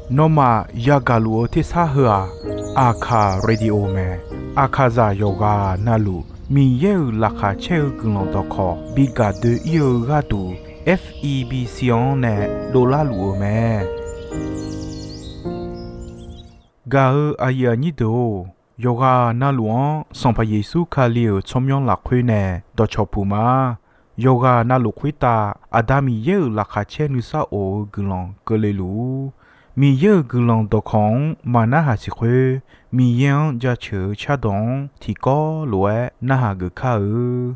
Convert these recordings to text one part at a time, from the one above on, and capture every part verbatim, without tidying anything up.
Nawmaf yagaq luf-eu tersar heu-aq, Aqkaq Radio mae. Aqkaqzaq yawqghaq navluf Miqyaer-euq laqkhaq caer-eu guiqlanq dawqkawq bi gaq doe-ir-eu gharduq, F E B C-anr nae dovlar luf-eu mae. Gaq-eu aqyuif aqnyir deuq-or, yawqghaq navluf-anr Sanqpaq Yeqsur Kali-euq tsawrmyanr lafkhoer nae dawqcawq puq ma. Yawqghaq navluf khoertav Aqda Miqyaer-euq laqkhaq caer nuisar of-eu guiqlanq keuvle luf-ur. Miqyaer-euq guiqlanq dawqkawq-anr maqnarhaq siq khoer, Miqyaer-anr jaceuq-eu cardawq-anr tiqkawv lof-aer narhaq geuf kar-eu.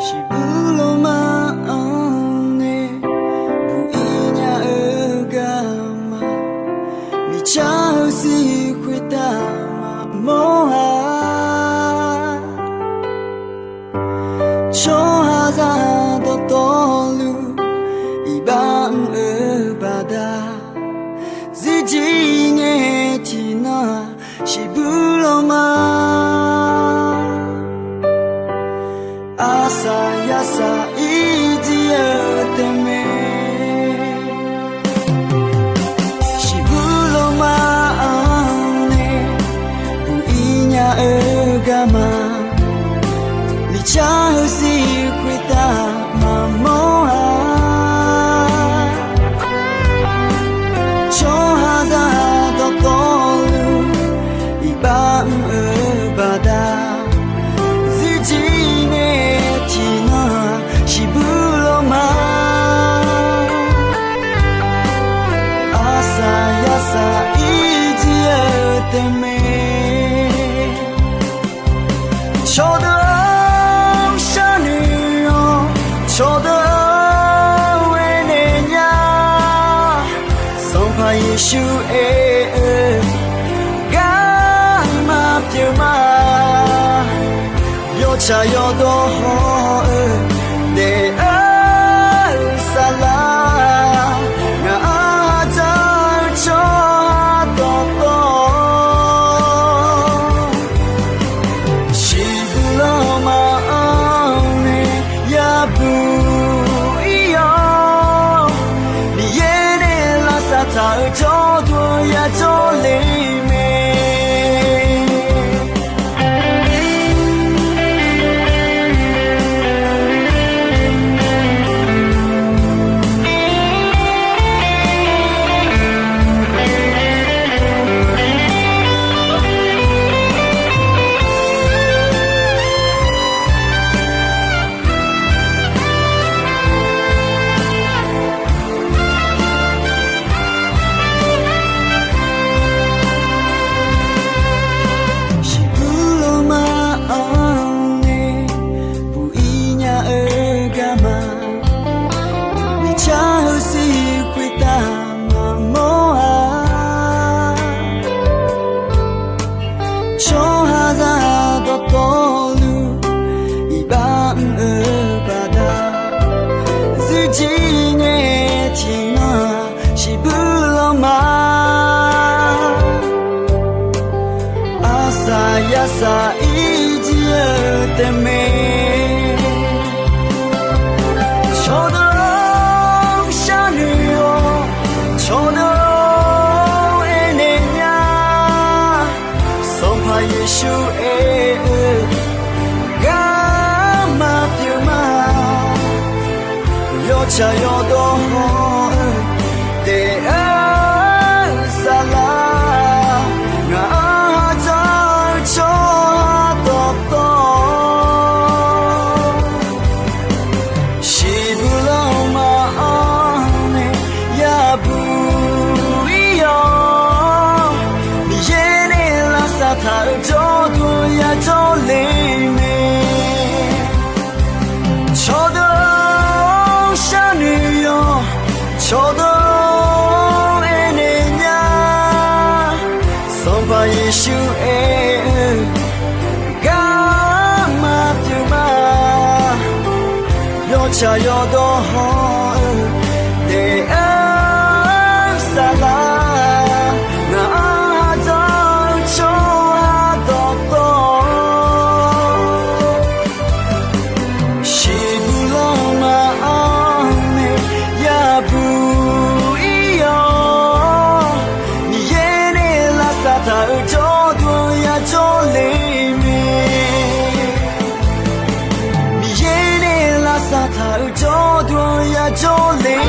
Shiqbuq lawma-anr nae buq-ir nya-eu garma, miqcar-eu sir khoertav maqmawr-a. Tsawrhaqzaq dawqtawvluf iqbax mr-eu baqda, zirjir ngae tiqnan-aq shiqbuq lawma. Arsaq yarsaq irjir-eu taef mae. Shiqbuq lawma-anr nae buq-ir nya-eu garma, miqcar-eu sir khoertav maqmawr-a. Tsawrhaqzaq dawqtawvluf iqbax mr-eu baqda, zirjir ngae tiqnan shiqbuq lawma. Arsaq yarsaq irjir-eu taef mae. Cawqdeuq-anr sharnoeq-awr, cawqdeuq-anr aernaeq nya. Sanqpaq Yeqsur aer-eu garma pyeuf ma. Yawtsaq yawdawr haw-eu daef-eu saflar, ngaq-anr dzaq-eu tsawrhaq dawqtawv, shiqbuq lawma-anr nae yabuq ir-awr, Miqyaer nae lavsav taq-euq jawrduq yajawr le mae. Shiqbuq lawma-anr nae buq-ir nya-eu garma, miqcar-eu sir khoertav maqmawr-a. Tsawrhaqzaq dawqtawvluf iqbax mr-eu baqda, zirjir ngae tiqnan shiqbuq lawma. Arsaq yarsaq irjir-eu taef mae. Cawqdeuq-anr sharnoeq-awr, cawqdeuq-anr aernaeq nya. Sanqpaq Yeqsur aer-eu garma pyeuf ma. Yawtsaq yawdawr haw-eu daef-eu saflar, ngaq-anr dzaq-eu tsawrhaq dawqtawv, shiqbuq lawma-anr nae yabuq ir-awr, Miqyaer nae lavsav taq-euq jawrduq yajawr le mae. Cawqdeuq-anr sharnoeq-awr, Tsaq yawdawr hawr-eu taef-aer saflar, ngaq-anr aqdzawr-eu tsawrhaq dawqtawv, shiqbuq lanma-anr nae yabuq ir-awr, Miqyaer nae lavsav taq-euq jawrduq-anr yajawr le mae. Miqyaer nae lavsav taq-euq jawrduq-anr yajawr le mae.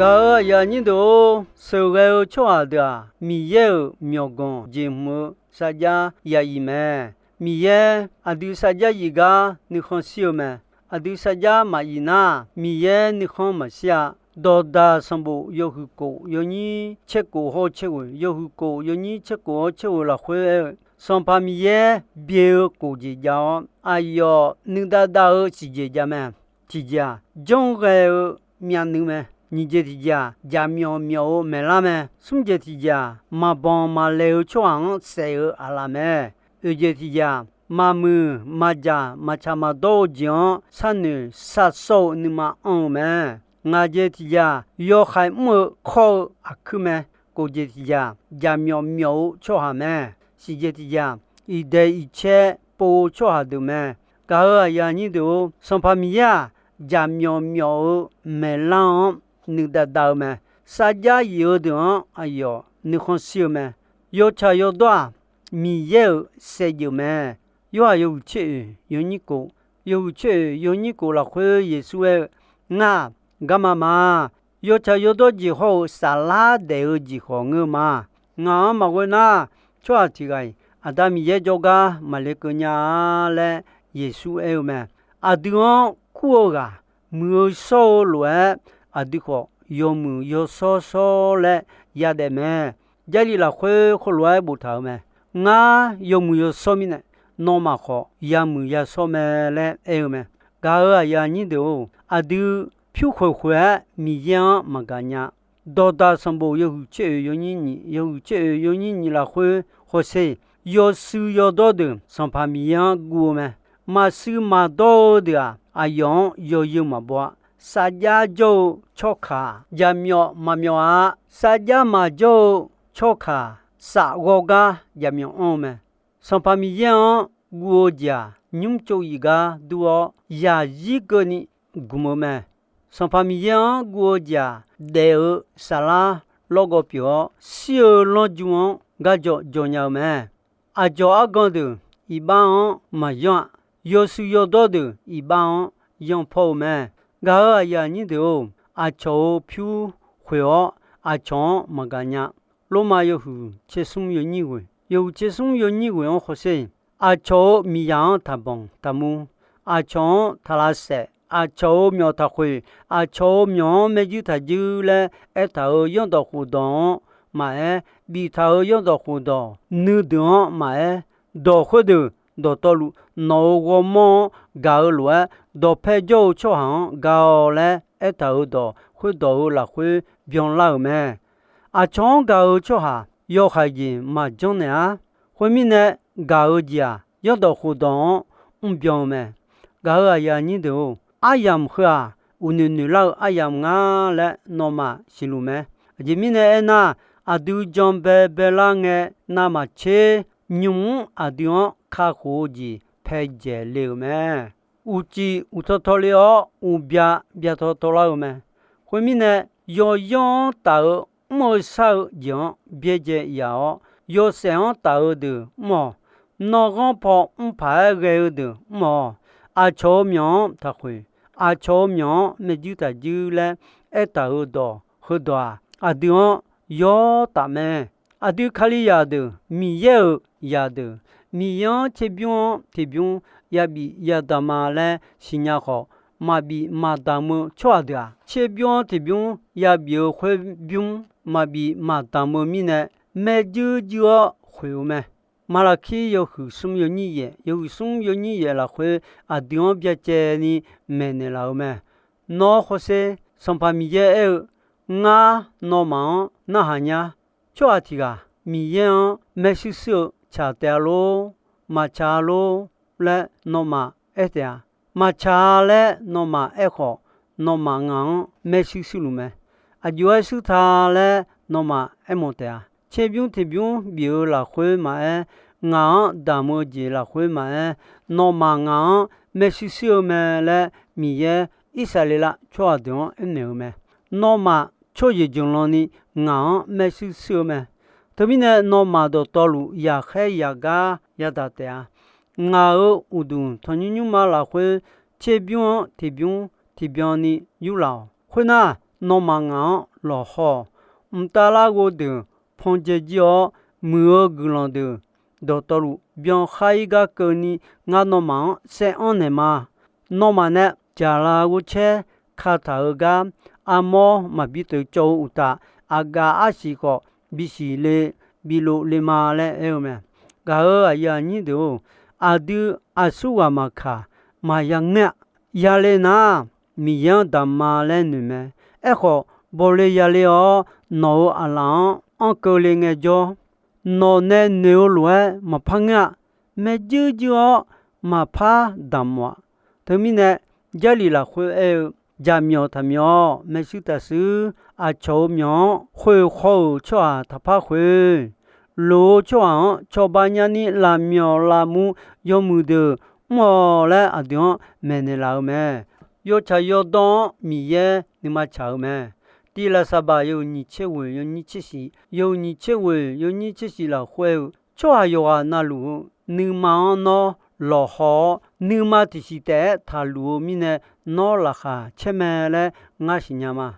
Gaq-euq aqyuif aqnyir deuq-or, sheuqghae-eu tsawrhaq deuq-aq, Miqyaer-euq myawqganq jeqhmq-eu sarjax ya-iq mae. Miqyaer aqdui sarjax yif gar nuikhanr shir-eu mae. Aqdui sarjax maqyif nar, Miqyaer nuikhanr maqshir-a. Dawqdaq sanqbof yawhuiq kof yawnyir caerkhof hawr-eu caerghoeq, yawhuiq kof yawnyir caerkhof hawr caerghoeq lafkhoer aer-eu, Sanqpaq Miqyaer byae-eu kof jeq jav-awr, aqyawf nuidav dav-eu siqjeq jav mae. Tiqjeq-aq, janrghae-eu myavnuiv mae. Nyiq jeq tiqjeq-aq, jaqmyawf myawf-eu maeqlar mae. Smr jeq tiqjeq-aq, maqbanq maqlaeq-eu tsawrhaq-anr saef-eu aqlaf mae. Oeq jeq tiqjeq-aq, maqmuiq maqjaq maqtsaq maqdawr-eu jeq-anr sharnoeq sharsawr-eu nuima anr-eu mae. Ngaq jeq tiqjeq-aq, yawhaiq mr-eu khawr-eu aqkuir mae. Kof jeq tiqjeq-aq, jaqmyawf myawf-eu tsawrhaq mae. Siq jeq tiqjeq-aq, iqdaeq iqcaer pov-eu tsawrhaq deuq mae. Gaq-euq aqyuif aqnyir deuq-or, Sanqpaq Miqyaer-aq, jaqmyawf myawf-eu maeqlar-anr nuidav dav-eu mae. Sarjax yif-eu deuq-anr aqyawf nuikhanr shir-eu mae. Yawtsaq yawdawr-aq, Miqyaer-euq saevdzeuf mae. Yorhaq yawhuiq tser oeq yawnyir kof, yawhuiq tser oeq yawnyir kof lafkhoer Yeqsur aer-eu, Ngar-aq, garma ma. Yawtsaq yawdawr jeq hawr-eu saflar daef-eu jeq khawf ngeur ma. Ngaq-anr maqghoe nar, tsawrhaq tiq ghaq-iq Aqda Miqyaer jawrgar maqle keuv nya-a laer Yeqsur aer-eu mae. Aqdui-anr kur-eu ghaq, muiq-eu shawr-eu lof-aer, aqdui khawf yawmuiq yawshawr shawr laer yadaef mae. Jarlif lafkhoer khoerlof-aer boftaq-euq mae. Ngar yawmuiq yawshawr mirnae, nawmaf khawf yamuiq yashawr mae laer aer-eu mae. Gaq-euq aqyuif aqnyir deuq-or, aqdui pyur khoeq khoeq-aer Miqyaer-anr maqgaq nya. Dawqdaq sanqbof yawhuiq tser oeq yawnyir nyiq, yawhuiq tser oeq yawnyir nyiq lafkhoer hawsher, yawshuif yawdawr deuq Sanqpaq Miqyaer-anr guv-eu mae. Maqshuif maqdawr-eu deuq-aq, aqyawf-anr yawzeu maqbaw-a. Sarjax jawr-eu tsawrkaq jaqmyawf maqmyawf-a. Sarjax maqjawr-eu tsawrkaq saf ghawrgar jaqmyawf anr-eu mae. Sanqpaq Miqyaer-anr guv-eu jeq-aq, nymr tsov yif gar dur-awr, yaqzir keuvni gmq-eu mae. Sanqpaq Miqyaer-anr guv-eu jeq-aq, daef-eu saflar lawrgawv pyeuf-awr, shir-eu lanrju-anr garjawv jawv nya-eu mae. Aqcawq argan deuq iqbax-anr maqyanr-a. Yawshuif yawdawr deuq iqbax-anr yanr pawr-eu mae. Gaq-euq aqyuif aqnyir deuq-or, aqcawq-euq pyur khoeq-awr aqcawq-anr maqgaq nya. Lormav yawhuiq tser smr yawnyir ghoeq, yawhuiq tser smr yawnyir ghoeq-anr hawsher, aqcawq-euq miqyaq-anr taqbanq taqmur, aqcawq-anr taq lavsaef, aqcawq-euq myawq taqkhoeq, aqcawq-euq myawq-anr maerjuir taqjuir laer aertaq-euq yanrdawq khofdawq-anr maqaer, biftaq-euq yanrdawq khofdawq nuideuq-anr maqaer, dawq khoerdeuq dawqtawvluf nawq-euq ghawrmawr-anr gaq-eu lof-aer, dawqpae jawr-eu tsawrhaq-anr ga-awq laer aertaq-euq dawq khoerdawq-euq lafkhoer byanlar-euq mae. Aqcawq-anr gaq-eu tsawrhaq yawhaiq jeq maqjanr naeq-ar. Khoermirnae, gaq-eu jeq-aq, yanrdawq khofdawq-anr mrbyan-eu mae. Gaq-euq aqyuif aqnyir deuq-or, aryamq heu-aq, uqnoeq noeq lar-eu aryamq nga laer nawmaf siqluf mae. Aqjeq mirnae aernar, aqdui janbae baelar ngae navmaqtser, nymq-mr aqdui-anr kakhof-eu jeq paedzaeq le-euq mae. Uqcif uqtaw taw le-awr, uqbya bya taw taw lar-eu mae. Khoermirnae, yawyanr-anr taf-eu mr-eu shar-eu jeq-anr byaerdzae yaf-awr, yawshaef-anr taf-eu deuq mr-awq. Nanrghanr paw mr paq-aer ghae-eu deuq mr-awq. Aqcawq-euq myawq-anr taqkhoeq, aqcawq-euq myawq-anr maerjuir taqjuir laer aertaq-euq dawq heudawq-aq, aqdui-anr yawr taf mae. Aqdui Kalizaq deuq, Miqyaer-euq zaqdeuq, Miqyaer-anr tserbymr-anr tiqbymr yabif yadaq ma laer siqnya khawf, maqbif maqdamq-eu tsawrhaq deuq-aq, tserbymr-anr tiqbymr yabif-eu khoer bymr maqbif maqdamq-eu mirnae, maerjuir juir-awr khoeq-eu mae. Marlaqkir yawhuiq smr yawnyir yaef, yawhuiq smr yawnyir yaef lafkhoer aqdui-anr byacaevni maeqnaeq laf-eu mae. Nawr hawsher, Sanqpaq Miqyaer aer-eu, Ngar nawmaf-anr narhaq nya. Tsawrhaq tiq ghaq Miqyaer-anr maershuir shuir-eu tsaq taef-a lor, maqtsaq-a lor laer nawmaf aer taef-a. Maqtsaq-a laer nawmaf aerkhawf, nawmaf ngaq-anr maershuir shuir luf mae. Aqjox-aer shuir ta laer nawmaf aermawf taef-a. Tserbymr tiqbymr bif-eu lafkhoer maqaer, ngaq-anr damq-eu jeq lafkhoer maqaer, nawmaf ngaq-anr maershuir shuir-eu mae laer Miqyaer Irsaqleqlav tsawrhaq deuq-anr aernaeq-eu mae. Nawmaf tsawrjeuq jeuqlanni ngaq-anr maershuir shuir-eu mae. Teumirnae nawmaf dawqtawvluf yaqkhaer yaqgar yadaq taef-a. Ngaq-euq uqduq tanqnymr nymrma lafkhoer tserbymr-anr tiqbymr tiqbyan ni yurlaf-awq. Khoernar, nawmaf ngaq-anr lawqhaw-awq. Mqtav larghov deuq pan dzae jir-awr, muiq-eu guiqlanq deuq dawqtawvluf byankhar-ir gar keuvni ngar nawmaf-anr saer-anr naeqma. Nawmaf nae jaqlav ghovcaer kataq-eu gar armawr maqbi teuq cawv-eu uqtaf, aqgaf arsiq khawf bisiq le, bi lov le ma laer aer-eu mae. Gaq-euq aqyuif aqnyir deuq-or, aqdui aqsurghaq maqkaq, maqya ngaer-a. Yale nar, Miqyaer-anr damq ma laer noeq mae. Aerkhawf, bawle yale-awr nawq-euq aqlaf-anr anr keuvle ngaejawr, nawq nae noeq-eu lof-aer maqpar ngaer-a. Maejuir juir-awr maqpar damq-aq. Teumirnae, Jarlif lafkhoer aer-eu, jaqmyawf taqmyawf-awr maershuir taqshuir. Aqcawq-euq myawq-anr khoeq khaw-euq tsawrhaq taqpar khoeq. Loq-eu tsawrhaq-anr cawba nyani lavmyawf lavmur yawmuiq deuq mr-awq laer aqdui-anr maeqnaeq laf-eu mae. Yawtsaq yawdawr-anr Miqyaer nuima tsaq-eu mae. Tiq Laqsaqbaq yawhuiq nyiq tser ghoeq yawnyir tser shif, yawhuiq nyiq tser ghoeq yawnyir tser shif lafkhoer-eu, tsawrhaq yawqghaq navluf-eu nuima-anr nawr lawqhaw-awr, nuima tiqsiq taef-aer taqluf-eu mirnae nawr laqkhaq caer mae laer ngar siqnya ma.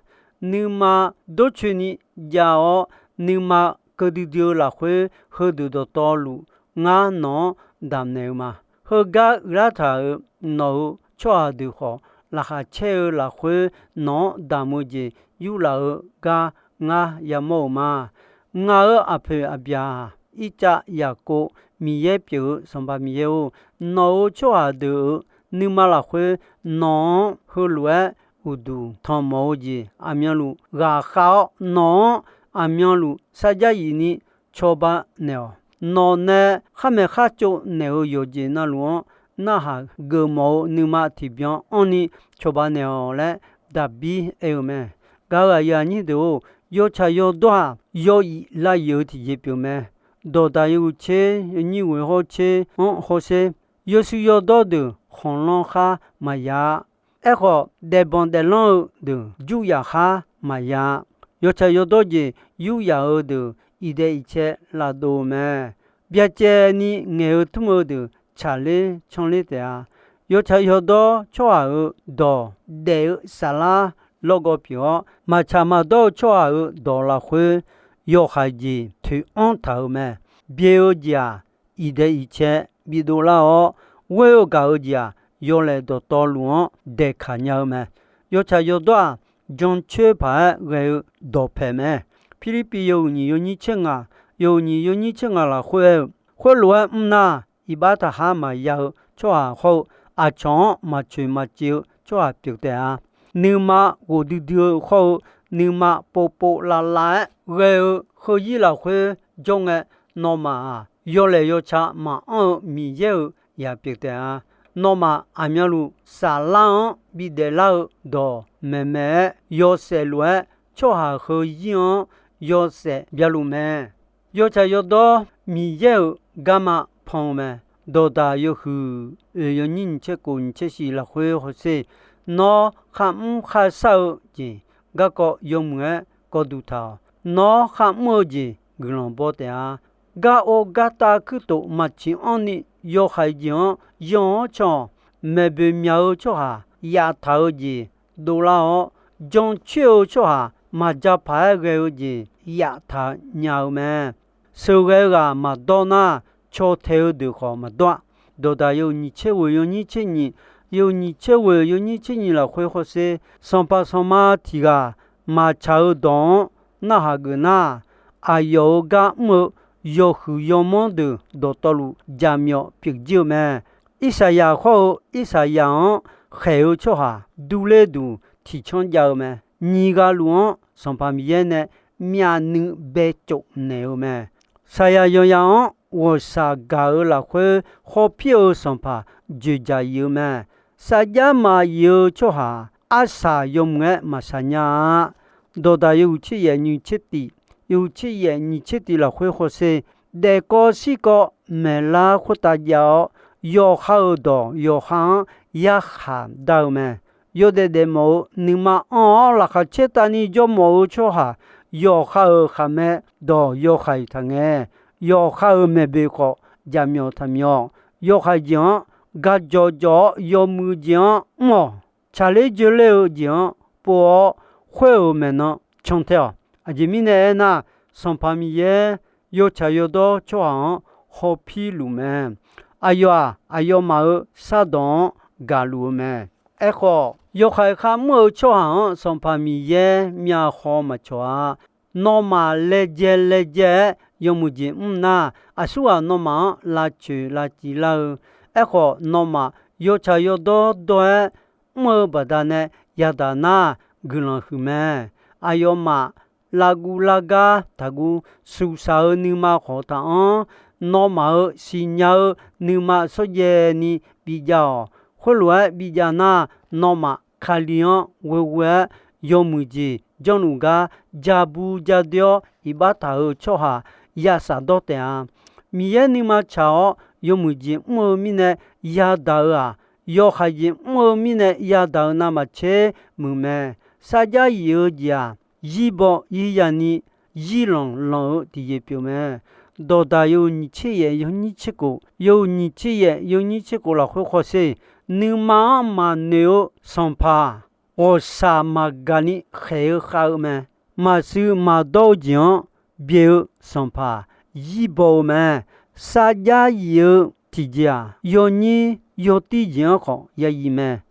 Nuima dawrcoeni jav-awr, nuima keuvdui dui-eu lafkhoer heudeuq dawqtawvluf ngar nawq-anr damqnaeq-eu ma. Heugar uiqlar taq-euq nawq-euq tsawrhaq deuq khawf, laqkhaq caer-eu lafkhoer nawq-anr damq-eu jeq yurlaf-eu gar ngar yamawr-euq ma. Ngaq-euq aqpoeq aqbyaq-aq, Irtsav Yaqkov Miqyaer pyeuf-eu Sanqpaq Miqyaer-or, nawq-euq tsawrhaq deuq-euq nuima lafkhoer nawq-anr heulof-aer uqduq tanq mawf-eu jeq aqmyanluf ghaqkhav-awr, nawq-anr aqmyanluf sarjax yifni cawba naeq-awq. Nawq nae khar maeq khar tsov naeq-euq yawqjeq navluf-anr narhaq geufmawf-eu nuima tiqbyan anrni cawba naeq-awq laer Daqbir aer-eu mae. Gaq-euq aqyuif aqnyir deuq-or, yawtsaq yawdawr-aq, yaw iq lav iq-eu tiqjeq pyeuf mae. Dawqdaq yawhuiq tser yawnyir ghoeq hawr tser-anr hawsher, yawshuif yawdawr deuq khanqlanr khar maqya-a. Aerkhawf, daefbanq daeflanr-eu deuq jur yaf khar maqya-a. Yawtsaq yawdawr jeq yur yaf-eu deuq iqdaeq iqcae lavdov-eu mae. Byacaevni ngaeq-eu tmr-eu deuq tsaqler canler taef-a. Yawtsaq yawdawr tsawrhaq-euq dawq daef-eu saflar lawrgawv pyeuf-awr, maqtsaq maqdawr-eu tsawrhaq-euq dawq lafkhoer yawhaiq jeq toeq anr taq-euq mae. Byae-eu jeq-aq, iqdaeq iqcae bidov lar-awr, ghoer-eu gaq-eu jeq-aq, yawlaeq dawqtawvluf-anr daeqkaq nya-eu mae. Yawtsaq yawdawr-aq, jancoer paq-aer ghae-eu dawqpaeq mae. Pirlirpiv yawhuiq nyiq yawnyir tser ngaq, yawhuiq nyiq yawnyir tser ngaq lafkhoer aer-eu, khoerlof-aer mr nar, iqbax taqhar maqya-eu tsawrhaq hawr-eu, aqcawq-anr maqcoeq maqciv-eu tsawrhaq pyeuf taef-a. Nuima ghofdui dui-eu hawr-eu, nuima povpov lavlav-aer ghae-eu heuzir lafkhoer jawr ngae, nawmaf-aq, yawlaeq yawtsaq maqanr-eu Miqyaer-euq yaq pyeuf taef-a. Nawmaf aqmyanluf saflar-anr bidaef lar-eu dawq maeqmaeq-aer yawshaef lof-aer, tsawrhaq heuzir-anr yawshaef bya luf mae. Yawtsaq yawdawr Miqyaer-euq garma pan-eu mae. Dawqdaq yawhuiq oeq yawnyir nyiq tser kof nyiq tser shif lafkhoer hawsher, nawr kharmr kharshar-eu jeq garkawv yawmuiq-aer kawvduq taq-awq. Nawr kharmr-eu jeq guiqlanq baw taef-a. Gar or gar tav kuirtof maqciq anrni yawhaiq jeq-anr yanq-awr can-awq. Maeqboeq myaq-eu tsawrhaq yaftaq-eu jeq dovlar-awr, jancoer-eu tsawrhaq maqja paq-aer ghae-eu jeq yaftaq nya-eu mae. Sheuqghae-eu ghaq maqdawr nar, caw tae-eu deuq khawf maqdawr-a. Dawqdaq yawhuiq nyiq tser ghoeq yawnyir tser nyiq, yawhuiq nyiq tser ghoeq yawnyir tser nyiq lafkhoer hawsher, sanqpaq sanqma tiq ghaq maqtsaq-eu dawq-anr narhaq geuf nar, aqyawf-euq gar mr-eu yawhuiq yawmanr deuq dawqtawvluf jaqmyawf pyeuf jir-eu mae. Irsaqyaq khawr-eu Irsaqyaq-anr khaeq-eu tsawrhaq durler duq tiqcanr jav-eu mae. Nyiq ghaq luf-anr Sanqpaq Miqyaer nae myavnuiv baetsof naeq-eu mae. Saqyaq yawqyaq-anr ghawqshaq gaq-eu lafkhoer hawpir-eu Sanqpaq dzoeqdzaq yif-eu mae. Sarjax maqyif-eu tsawrhaq arsaq yawmuiq-aer maqsaq nya-a. Dawqdaq yawhuiq tser yaef nyiq tser tiq, yawhuiq tser yaef nyiq tser tiq lafkhoer hawsher, daefkawv shirkawv maeqlar khoertav jav-awr, yawqha-euq dawq yawqha-anr yarkhaq dar-eu mae. Yawdaef daefmawf-eu nuima anr-awr laqkhaq caer tavni jawrmawf-eu tsawrhaq, yawqha-euq khaqmae dawq yawhaiq taqngae. Yawqha-euq maeqboeq khawf jaqmyawf taqmyawf. Yawhaiq jeq-anr gaq jawq jawq-awr yawmuiq jeq-anr mr-awq. Tsaqler dzeurler-eu jeq-anr pov-awr, khoer-euq maeqnan cantae-awq. Aqjeq mirnae aernar, Sanqpaq Miqyaer yawtsaq yawdawr tsawrhaq-anr hawpir luf mae. Aqyawf-aq, aqyawfmaf-euq shardawq-anr gaqluf-eu mae. Aerkhawf, yawhaiq kharmr-eu tsawrhaq-anr Sanqpaq Miqyaer myavhaw maqcawq-a. Nawmaf laejae laejae-aer yawmuiq jeq mr nar, aqsurghaq nawmaf-anr lavcoeq lavciv lar-eu. Aerkhawf, nawmaf yawtsaq yawdawr dawr-aer mr-eu baqdanae yadaq nar, guiqlanq huiq mae. Aqyawfmaf lavguv lavgar taqguv suqsaq-eu nuima khawf taqanr. Nawmaf-euq siqnya-eu nuima shawrjaev ni bijav-awq. Khoerlof-aer bijav nar, nawmaf Kali-anr ghoeghoe-aer yawmuiq jeq janrluf gar ja bu ja doe-awr iqbax taq-euq tsawrhaq ya shafdawr taef-a. Miqyaer nuima tsaq-awr yawmuiq jeq mr-eu mirnae yadaq-eu-aq, yawhaiq jeq mr-eu mirnae yadaq-eu navmaqtser muiq mae. Sarjax yif-eu jeq-aq, zirbaw zirya ni zirlanq lanq-eu tiqjeq pyeuf mae. Dawqdaq yawhuiq nyiq tser yaef yawnyir tser khof, yawhuiq nyiq tser yaef yawnyir tser khof lafkhoer hawsher, nuima-anr maqnoeq-eu sanqpaq, ghawqshaq maqgaq ni khaeq-eu khav-eu mae. Maqshuif maqdawr-eu jeq-anr byaeq-eu sanqpaq zirbaw-eu mae. Sarjax yif-eu tiqjeq-aq, yawnyir yawtir jeq-anr khawf ya yif mae.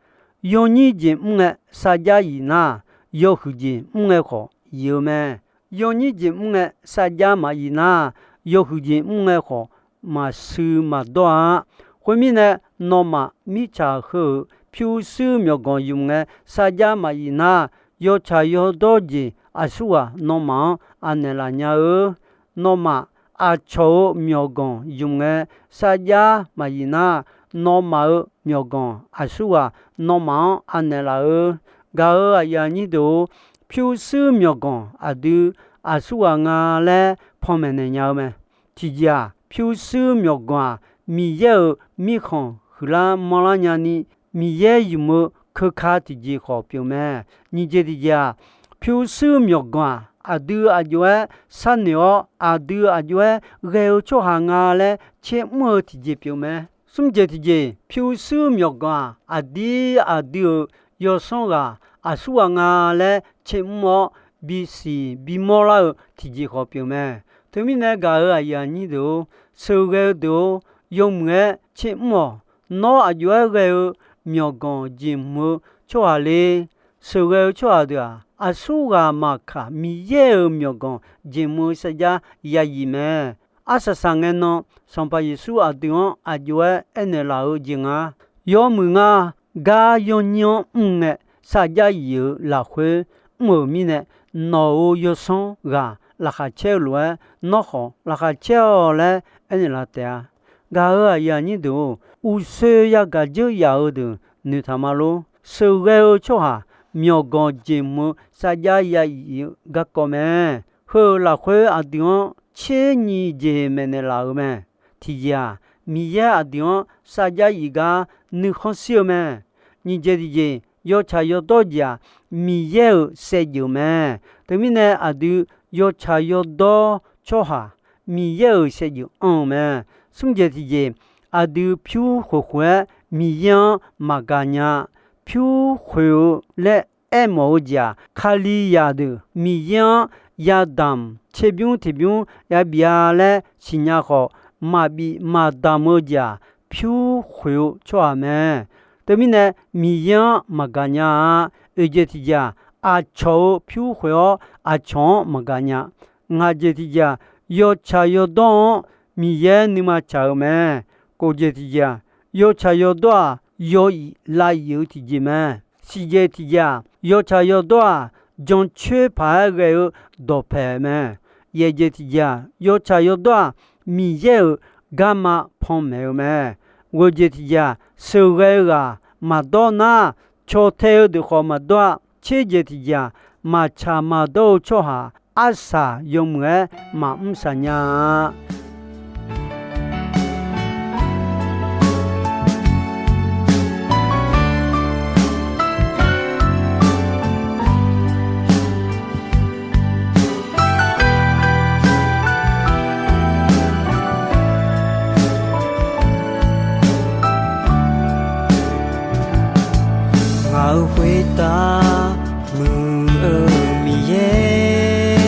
Yawnyir jeq mr ngae sarjax yif nar, yawhuiq jeq mr ngae khawf yif-eu mae. Yawnyir jeq mr ngae sarjax maqyif nar, yawhuiq jeq mr ngae khawf maqshuif maqdawr-a. Khoermirnae, nawmaf mirtsaq heu-euq pyurshuir myawqganq ymq ngae sarjax maqyif nar, yawtsaq yawdawr jeq aqsurghaq nawmaf-anr anaeq laf nya-eu. Nawmaf aqcawq-euq myawqganq ymq ngae sarjax maqyif nar, nawmaf-euq myawqganq aqsurghaq nawmaf-anr anaeq laf-eu. Gaq-euq aqyuif aqnyir deuq-or, pyurshuir myawqganq aqdui aqsurghaq nga laer panmaeq naeq nya-eu mae. Tiqjeq-aq, pyurshuir myawqganq-aq, Miqyaer-euq mirkhanq huiqlar manrlar nyani, Miqyaer ymq-eu keuka tiqjeq khawf pyeuf mae. Nyiq jeq tiqjeq-aq, pyurshuir myawqganq-aq, aqdui aqjox-aer sharnoeq-awr, aqdui aqjox-aer ghae-eu tsawrhaq nga laer tser mr-eu tiqjeq pyeuf mae. Smr jeq tiqjeq, pyurshuir myawqganq-aq, aqdir aqdui-euq yawsanr ghaq aqsurghaq nga laer tser mr-awr, bisiq bimawr lar-eu tiqjeq khawf pyeuf mae. Teumirnae gaq-euq aqyuif aqnyir deuq-or, sheuqghae-eu deuq-or, yawmuiq-aer tser mr-awq. Nawr aqjox-aer ghae-eu myawqganq jeqhmq-eu tsawrhaq le. Sheuqghae-eu tsawrhaq deuq-aq, aqsurghaq maqkaq, Miqyaer-euq myawqganq jeqhmq-eu sarjax ya yif mae. Arsaq saq ngae nan, Sanqpaq Yeqsur aqdui-anr aqjox-aer aernaeq laf-eu jeq nga. Yawmuiq ngar gar yawnyir-anr mr ngae, sarjax yif-eu lafkhoer mr-euq mirnae, nawq-euq yawsanr ghaq laqkhaq caer-eu lof-aer, nawr khawf laqkhaq caer-awq laer aernaeq laf taef-a. Gaq-euq aqyuif aqnyir deuq-or, uqshoe yagaq dzeur yaf-eu deuq noeqtaq ma lor. Sheuqghae-eu tsawrhaq myawqganq jeqhmq-eu sarjax ya yif-eu garkawv mae. Heu-euq lafkhoer aqdui-anr tser nyiq jeq maeqnaeq laf-euq mae. Tiqjeq-aq, Miqyaer aqdui-anr sarjax yif gar nuikhanr shir-eu mae. Nyiq jeq tiqjeq, yawtsaq yawdawr jeq-aq, Miqyaer-euq saevdzeuf mae. Teumirnae aqdui yawtsaq yawdawr tsawrhaq, Miqyaer-euq saevdzeuf anr-eu mae. Smr jeq tiqjeq, aqdui pyur khoeq khoeq-aer Miqyaer-anr maqgaq nya. Pyur khoeq-eu laer aermawf-eu jeq-aq, Kalizaq deuq Miqyaer-anr yadamq tserbymr tiqbymr yabif-a laer siqnya khawf, maqbif maqdamq-eu jeq-aq, pyur khoeq-eu tsawrhaq mae. Teumirnae, Miqyaer-anr maqgaq nya-a. Oeq jeq tiqjeq-aq, aqcawq-euq pyur khoeq-awr aqcawq-anr maqgaq nya. Ngaq jeq tiqjeq-aq, yawtsaq yawdawr-anr Miqyaer nuima tsaq-eu mae. Khofjeq tiqjeq-aq, yawtsaq yawdawr-aq, yaw-iq lav-iq-eu tiqjeq mae. Siqjeq tiqjeq-aq, yawtsaq yawdawr-aq, jancoer paq-aer ghae-eu dawqpaeq mae. Yaefjeq tiqjeq-aq, yawtsaq yawdawr-aq, Miqyaer-euq garma panmaeq-eu mae. Ghoejeq tiqjeq-aq, sheuqghae-eu ghaq maqdawr nar, caw tae-eu deuq khawf maqdawr-a. Tserjeq tiqjeq-aq, maqtsaq maqdawr-eu tsawrhaq arsaq yawmuiq-aer maqmr saq nya-a. Ngaq-euq khoertav muiq-eu Miqyaer,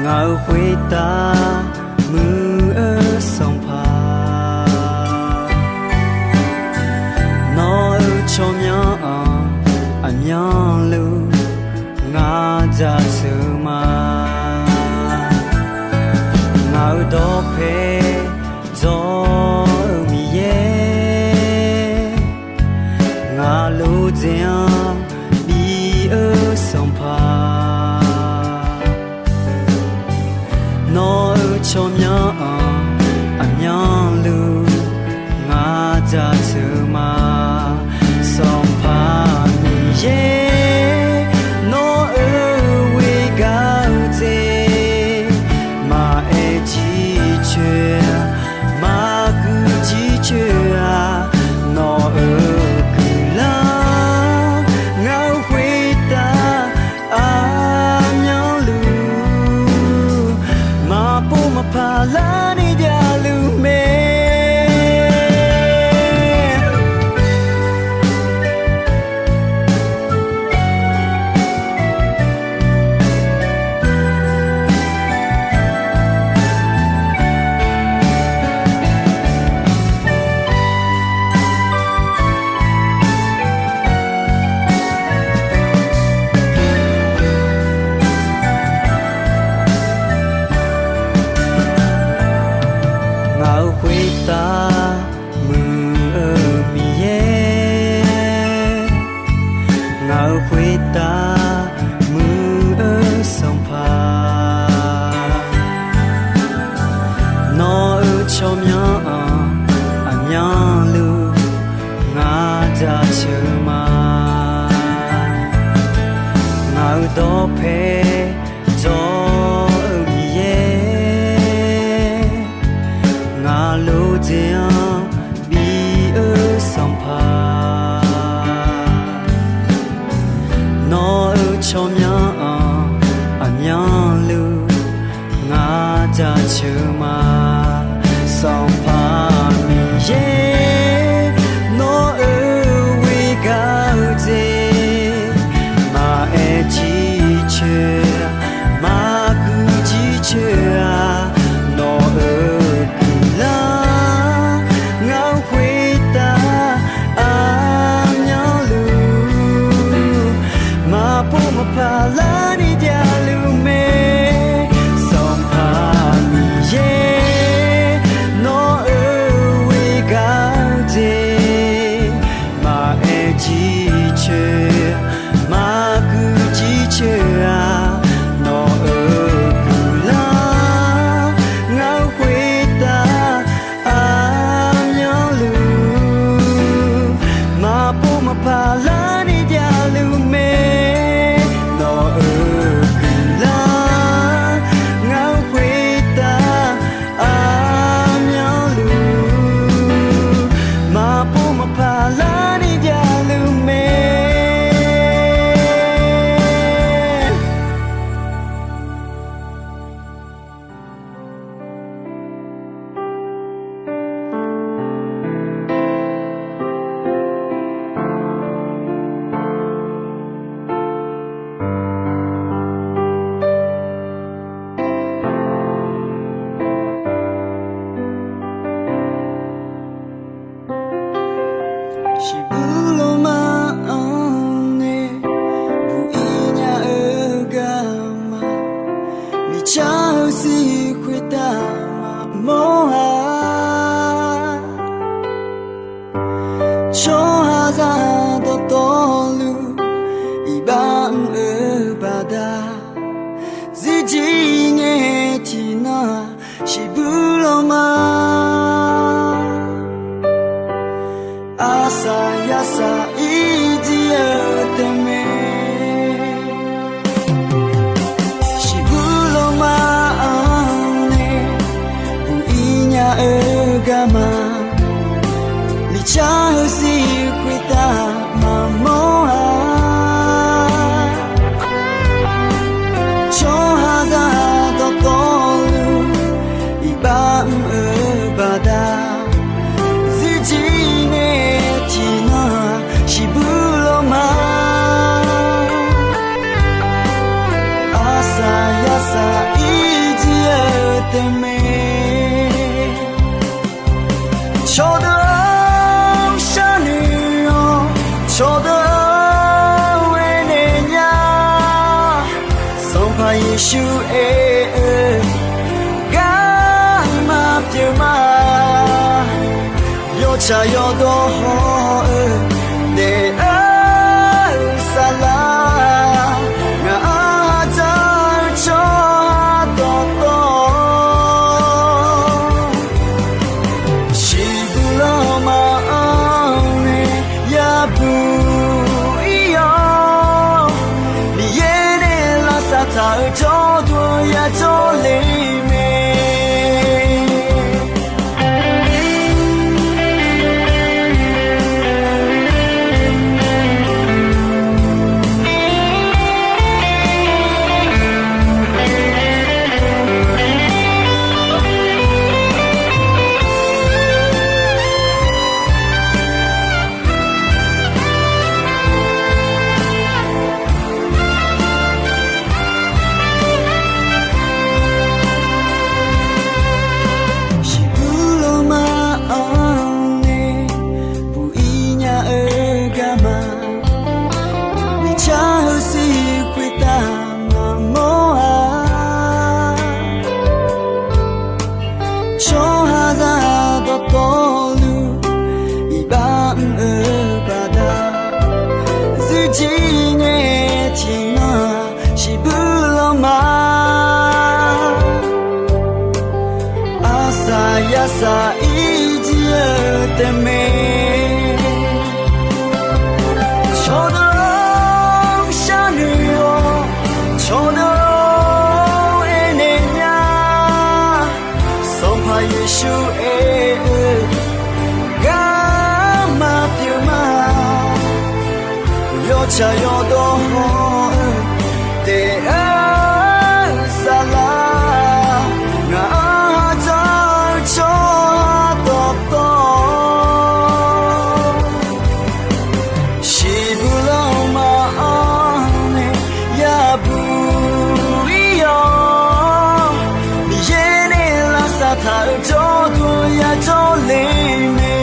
ngaq-euq khoertav muiq-eu Sanqpaq, nawq-euq tsawrmyanr-anr aqmyanluf ngar jaceuq ma. Ngaq-euq dawqpae dzawr-eu Miqyaer, ngaq lof dzaeq-anr bi-eu Sanqpaq, nawq-euq tsawrmyanr-anr aqmyanluf ngar jaceuq ma. Sanqpaq Miqyaer, nawq-euq ghoer gar-eu dzaeq, maqaer jircoer-a, maqguiq jircoer-a, nawq-euq guiqlanq ngaq-euq khoertav aqmyanluf maqpov maqpaq larni javluf mae. Ngaq-euq khoertav muiq-eu Miqyaer, ngaq-euq khoertav muiq-eu Sanqpaq, nawq-euq tsawrmyanr-anr aqmyanluf ngar jaceuq ma. Ngaq-euq dawqpae dzawr-eu Miqyaer, ngaq lof dzaeq-anr bi-eu Sanqpaq, nawq-euq tsawrmyanr-anr aqmyanluf ngar jaceuq ma. Sanqpaq Miqyaer, nawq-euq ghoer gar-eu dzaeq, maqaer jircoer-a, maqguiq jircoer-a, nawq-euq guiqlanq ngaq-euq khoertav aqmyanluf maqpov maqpaq larni javluf mae. Sanqpaq Miqyaer, nawq Shiqbuir lanma, arsaq yarsaq ir jir-eu tae mae. Shiqbuir lanma-anr nae buq ir nya-eu garma, miqcar heusiq khoertav maqmawr-a. Tsawrhaqzaq dawqtawvluf iqbax mr-eu baqda, zuirjir ngae tiqnan-aq shiqbuir lanma, arsaq yarsaq ir jir-eu tae mae. Cawqdeuq-anr sharnoeq-awr, cawqdeuq-anr aernaeq nya. Sanqpaq Yeqsur aer-eu garma pyeuf ma. Yawtsaq yawdawr haw-eu daef-eu saflar, ngaq-anr ha dzar-eu tsawrhaq dawqtawv, shiqbuir lanma-anr nae yabuq ir-awr, Miqyaer nae lavsav taq-euq jawrduq-anr yajawr le mae. Shiqbuir lanma-anr nae buq ir nya-eu garma, miqcar heusiq khoertav maqmawr-a. Tsawrhaqzaq dawqtawvluf iqbax mr-eu baqda, zuirjir ngae tiqnan-aq shiqbuir lanma, arsaq yarsaq ir jir-eu tae mae. Cawqdeuq-anr sharnoeq-awr, cawqdeuq-anr aernaeq nya. Sanqpaq Yeqsur aer-eu garma pyeuf ma. Yawtsaq yawdawr haw-eu daef-eu saflar, ngaq-anr ha dzar-eu tsawrhaq dawqtawv, shiqbuir lanma-anr nae yabuq ir-awr, Miqyaer nae lavsav taq-euq jawrduq-anr yajawr le mae.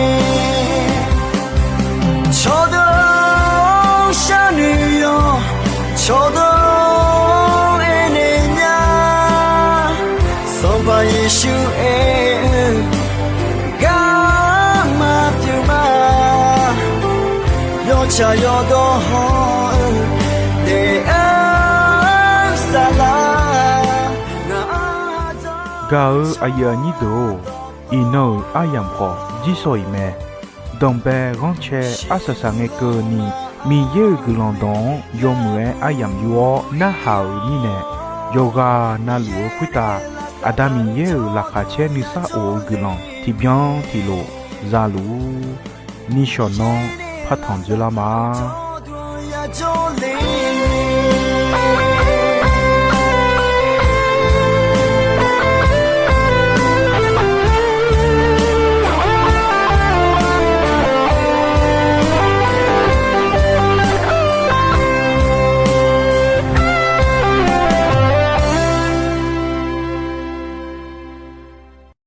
Cawqdeuq-anr sharnoeq-awr, cawqdeuq-anr aernaeq nya. Sanqpaq Yeqsur aer-eu garma pyeuf ma. Yawtsaq yawdawr haw-eu daef-eu saflar, ngaq-anr ha dzar-eu. Gaq-euq aqyuif aqnyir deuq-or, iqnan-euq aryamq khawf jir sawq-iq mae. Danqbae ghanrcae arsaq saq ngae keuvni, Miqyaer-euq guiqlanq dawq-anr yawmuiq-aer aryamq yur-awr narhaq-euq mirnae, yawqghaq navluf-eu khoertav Aqda Miqyaer-euq laqkhaq caer nuisar of-eu guiqlanq tiqbyan tiqlof zaluf-ur. Nishawq nanr partanq dzoerlar ma.